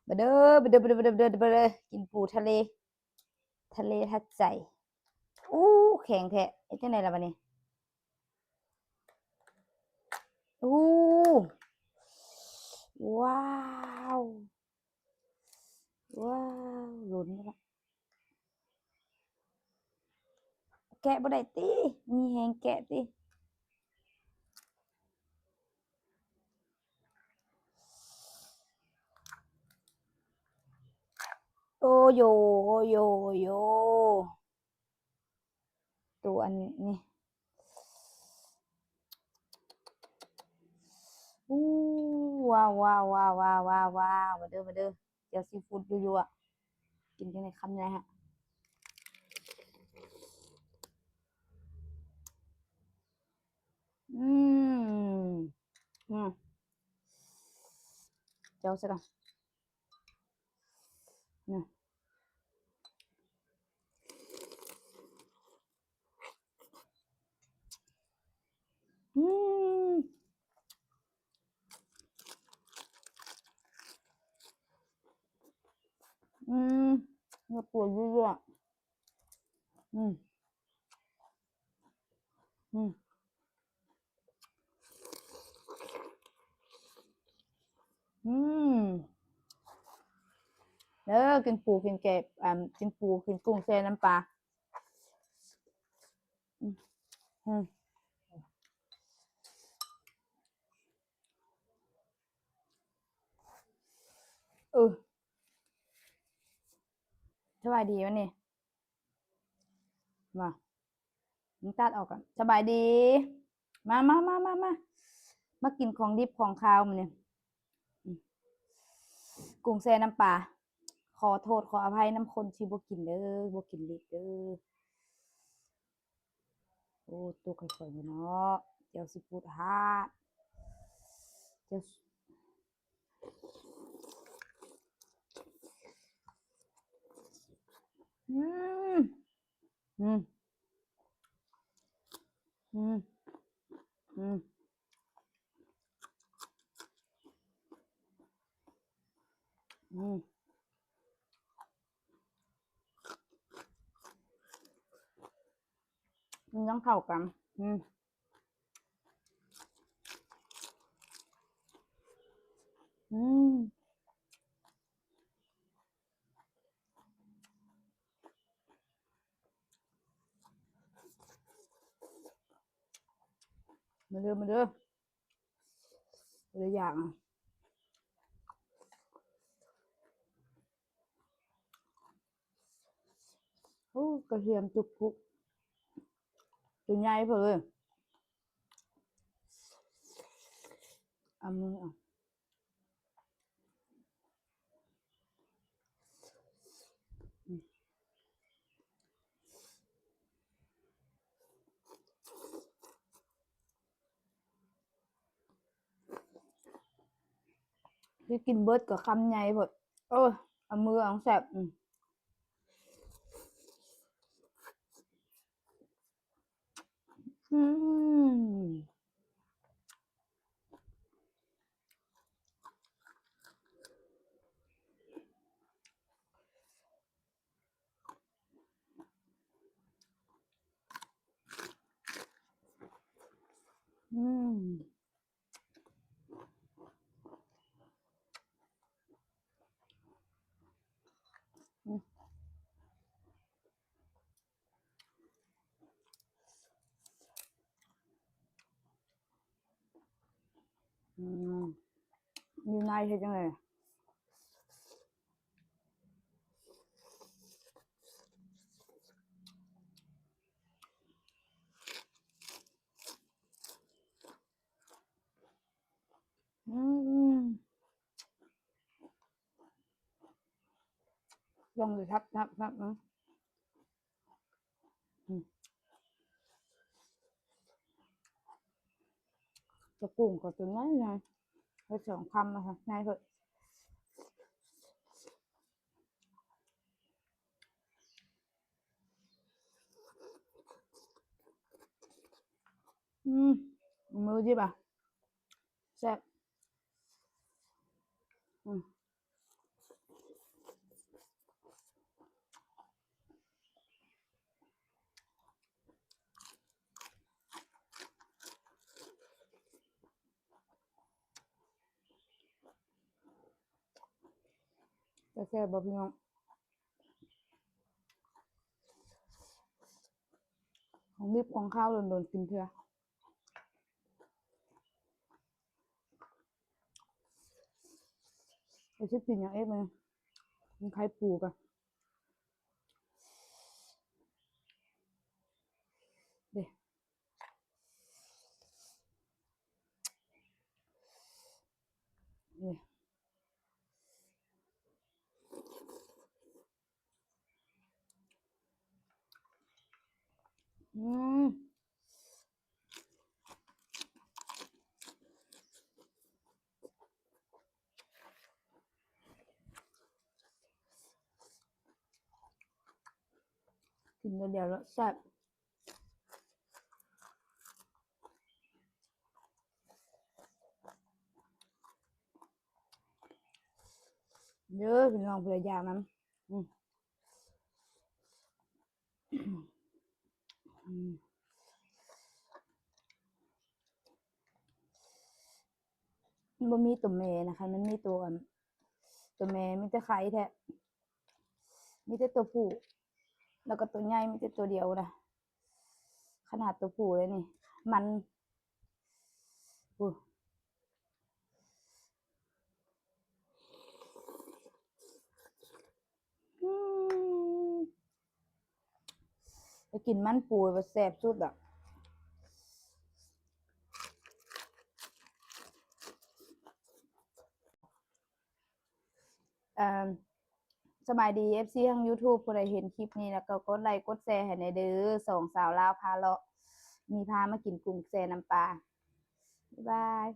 ມາເດີ ມາເດີ ມາເດີ ມາເດີ ມາເດີ ມາເດີ ກິນປູທະເລ ທະເລທັດໃຈ. ອູ້ ແຂງແທ້ ເຮັດຈັ່ງໃດລະບາດນີ້? ອູ້ ວ້າວ ວ້າວ ຫຼົນແລ້ວລະ. ແກະບໍ່ໄດ້ຕິ? ມີແຮງແກະຕິ? ໂອໂຢ ໂອໂຢ ໂອໂຢ ໂຕອັນນີ້ ອູ້ ວ້າວ ວ້າວ ວ້າວ ມາເດີ ມາເດີ ແຈ່ວຊີຟູດຍົວໆ ກິນຈັ່ງໃດຄຳໃຫຍ່ແຮະ. ອືມ ອືມ ແຈ່ວໃສ່ກ່ອນ. ນະ ອືມ ອືມ ເນື້ອປູຢູ່ໆ ອະ ອືມ ອືມ ອືມ ເດີ ກິນປູ ກິນແກງ ອັນ ກິນປູ ກິນກຸ້ງແຊ່ນ້ຳປາ. ອືມ ອືມ ເອີ ສະບາຍດີວັນນີ້ ມາ ມັນຕັດອອກກ່ອນ. ສະບາຍດີ ມາ ມາ ມາ ມາ ມາ ມາກິນຂອງດິບຂອງຄາວມື້ນີ້. ອືມ ກຸ້ງແຊ່ນ້ຳປາ. ຂໍໂທດຂໍອະໄພນຳຄົນທີ່ບໍ່ກິນເດີ ບໍ່ກິນລິບເດີ. ໂອ້ ໂຕຂ້ອຍໆ ຢູ່ເນາະ ແຈ່ວຊີຟູດ ຫາ ແຈ່ວ ອືມ ອືມ ອືມ ອືມ ອືມ ມັນຍັງເຂົ້າກັນ ອືມ ອືມ. ມາເດີ ມາເດີ ເລີຍຢາກ ໂອ້ ກະທຽມຈຸກໆ ໂຕໃຫຍ່ເພິ່ນເລີຍ ເອົາມືເອົາ. ຊິກິນເບິດກໍຄຳໃຫຍ່ໂພດ ເອີ ເອົາມືເອົາແຊບ ອືມ. ອືມ ອືມ. ອືມ ຢູ່ໃນເຮັດຈັ່ງໃດ? ອືມ ລອງດູ ແຊບໆ ອືມ ອືມ ແຕ່ກຸ້ງກໍຕົວໃຫຍ່ໆ ໄດ້ສອງຄຳນະຄະ ໃຫຍ່ເພິ່ນ. ອືມ ມືດີບະ ແຊບ ອືມ. ແຊບບໍ່ພີ່ນ້ອງ? ຂອງດິບຂອງຄາວດົນໆກິນເທື່ອ. ໄປຊິກິນຫຍັງເອກມື້ນີ້? ກິນໄຂ່ປູກະ ເດ້ ນີ້ ອືມ ກິນດຽວໆແລ້ວແຊບ. ເດີພີ່ນ້ອງ ຜູ້ໃດຢາກນຳ ອືມ ອືມ ມັນບໍ່ມີຕົວແມ່ນະ ຄັນມັນມີຕົວ ອັນ ຕົວແມ່ມີແຕ່ໄຂ່ແທ້ ມີແຕ່ຕົວຜູ້ ແລ້ວກໍຕົວໃຫຍ່ມີແຕ່ຕົວດຽວນະ ຂະໜາດຕົວຜູ້ເລີຍນີ້ ມັນ ໂອ້ ອືມ ໄປກິນມັນປູວ່າແຊບສຸດດອກ. ເອີ ສະບາຍດີ ເອັຟຊີ ທາງ YouTube ຜູ້ໃດເຫັນຄລິບນີ້ແລ້ວກໍກົດໄລກົດແຊໃຫ້ແດ່ເດີ ສອງສາວລາວພາເລາະ ມີພາມາກິນກຸ້ງແຊ່ນ້ຳປາ ບາຍບາຍ.